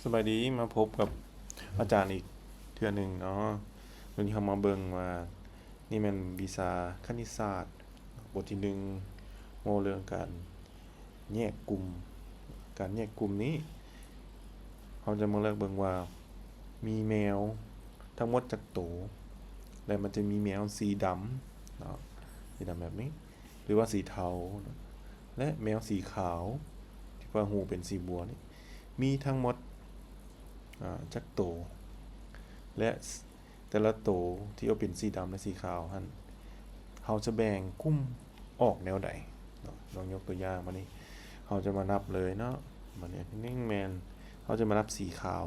ສະບາຍດີ ມາພົບກັບອາຈານອີກເທື່ອໜຶ່ງເນາະ. ມື້ນີ້ເຮົາມາເບິ່ງວ່າ ນີ້ແມ່ນວິຊາຄະນິດສາດ ບົດທີໜຶ່ງ ເວົ້າເລື່ອງການແຍກກຸ່ມ. ການແຍກກຸ່ມນີ້ ເຮົາຈະມາເລືອກເບິ່ງວ່າ ມີແມວທັງໝົດຈັກໂຕ ແລະ ມັນຈະມີແມວສີດຳເນາະ ສີດຳແບບນີ້ ຫຼືວ່າສີເທົາເນາະ ແລະ ແມວສີຂາວ ທີ່ວ່າຮູເປັນສີບົວນີ້ ມີທັງໝົດ ອາ ຈັກໂຕ ແລະ ແຕ່ລະໂຕທີ່ວ່າເປັນສີດຳ ແລະ ສີຂາວຫັ້ນ ເຮົາຈະແບ່ງກຸ່ມອອກແນວໃດເນາະ? ລອງຍົກຕົວຢ່າງ ບາດນີ້ເຮົາຈະມານັບເລີຍເນາະ. ບາດນີ້ໜຶ່ງແມ່ນ ເຮົາຈະມານັບສີຂາວ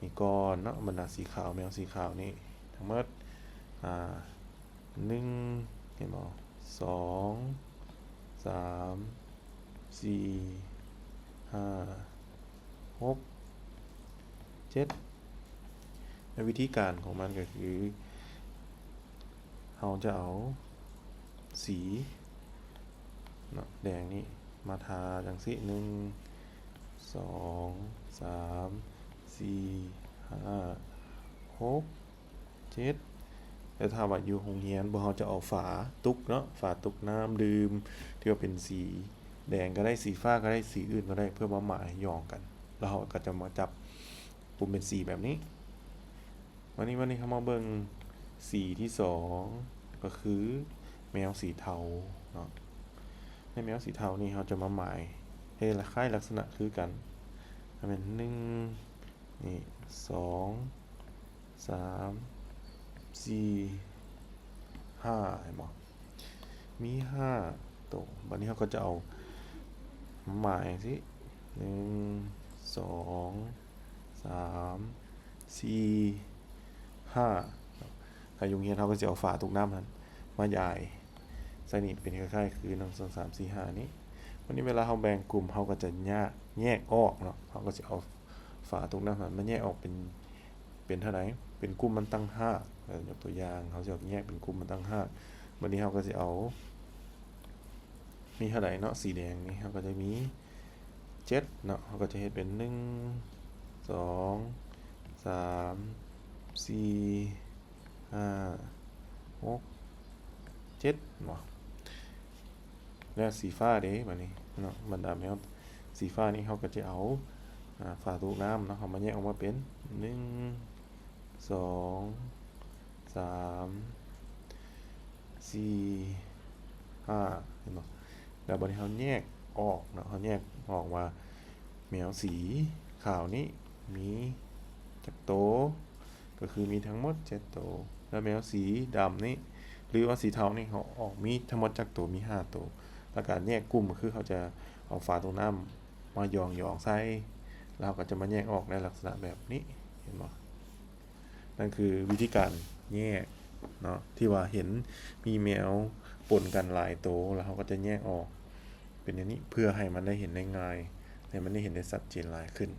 ນີ້ກ່ອນເນາະ. ບັນດາສີຂາວ ແມວສີຂາວນີ້ທັງໝົດ ອາ ໜຶ່ງ ເຫັນບໍ່? ສອງ ສາມ ສີ່ ຫ້າ ຫົກ ເຈັດ ແລະ ວິທີການຂອງມັນກໍຄື ເຮົາຈະເອົາສີເນາະ ແດງນີ້ມາທາຈັ່ງຊີ້ ໜຶ່ງ ສອງ ສາມ ສີ່ ຫ້າ ຫົກ ເຈັດ ແລະ ຖ້າວ່າຢູ່ໂຮງຮຽນ ພວກເຮົາຈະເອົາຝາຕຸກເນາະ ຝາຕຸກນ້ຳດື່ມ ທີ່ວ່າເປັນສີແດງກໍໄດ້ ສີຟ້າກໍໄດ້ ສີອື່ນກໍໄດ້ ເພື່ອມາໝາຍຢອງກັນ ແລ້ວເຮົາກໍຈະມາຈັບປຸ່ມເປັນສີແບບນີ້. ວັນນີ້ ວັນນີ້ເຮົາມາເບິ່ງສີທີສອງ ກໍຄືແມວສີເທົາເນາະ. ໃນແມວສີເທົານີ້ ເຮົາຈະມາໝາຍໃຫ້ຄ້າຍລັກສະນະຄືກັນ ແມ່ນໜຶ່ງ ນີ້ ສອງ ສາມ ສີ່ ຫ້າ ເຫັນບໍ່? ມີຫ້າໂຕ. ບາດນີ້ເຮົາກໍຈະເອົາມາໝາຍຈັ່ງຊີ້ ໜຶ່ງ ສອງ ສາມ ສີ່ ຫ້າ ເນາະ. ໃນໂຮງຮຽນເຮົາກໍຈະເອົາຝາຕຸກນ້ຳຫັ້ນມາຢາຍໃສ່ນີ້ ເປັນຄ້າຍໆຄື ໜຶ່ງ ສອງ ສາມ ສີ່ ຫ້າ ນີ້. ບາດນີ້ເວລາເຮົາແບ່ງກຸ່ມ ເຮົາກໍຈະຍາກ ແຍກອອກເນາະ. ເຮົາກໍຈະເອົາຝາຕຸກນ້ຳຫັ້ນມາແຍກອອກເປັນ ເປັນເທົ່າໃດ? ເປັນກຸ່ມມັນຕ່າງຫາກ. ເອີ ຍົກຕົວຢ່າງ ເຮົາຊິເອົາແຍກເປັນກຸ່ມມັນຕ່າງຫາກ. ບາດນີ້ເຮົາກໍຊິເອົາ ມີເທົ່າໃດເນາະ? ສີແດງນີ້ ເຮົາກໍຈະມີເຈັດເນາະ. ເຮົາກໍຈະເຮັດເປັນ ໜຶ່ງ ສອງ ສາມ ສີ່ ຫ້າ ຫົກ ເຈັດ ເນາະ. ແລ້ວສີຟ້າເດ ບາດນີ້ເນາະ ບັນດາແມວສີຟ້ານີ້ ເຮົາກໍຈະເອົາ ອາ ຝາຕຸກນ້ຳເນາະ ເຮົາມາແຍກອອກມາເປັນ ໜຶ່ງ ສອງ ສາມ ສີ່ ຫ້າ ເຫັນບໍ່? ແລ້ວບາດນີ້ເຮົາແຍກອອກເນາະ ເຮົາແຍກອອກວ່າ ແມວສີຂາວນີ້ມີຈັກໂຕ? ກໍຄືມີທັງໝົດເຈັດໂຕ. ແລ້ວແມວສີດຳນີ້ ຫຼືວ່າສີເທົານີ້ ເຮົາອອກມີທັງໝົດຈັກໂຕ? ມີຫ້າໂຕ. ແລ້ວການແຍກກຸ່ມກໍຄືເຮົາຈະເອົາຝາຕຸກນ້ຳມາຢອງໆໃສ່ ແລ້ວເຮົາກໍຈະມາແຍກອອກໃນລັກສະນະແບບນີ້ ເຫັນບໍ່? ນັ້ນຄືວິທີການແຍກເນາະ ທີ່ວ່າເຫັນມີແມວປົນກັນຫຼາຍໂຕ ແລ້ວເຮົາກໍຈະແຍກອອກເປັນແນວນີ້ ເພື່ອໃຫ້ມັນໄດ້ເຫັນໄດ້ງ່າຍ ໃຫ້ມັນໄດ້ເຫັນໄດ້ຊັດເຈນຫຼາຍຂຶ້ນ.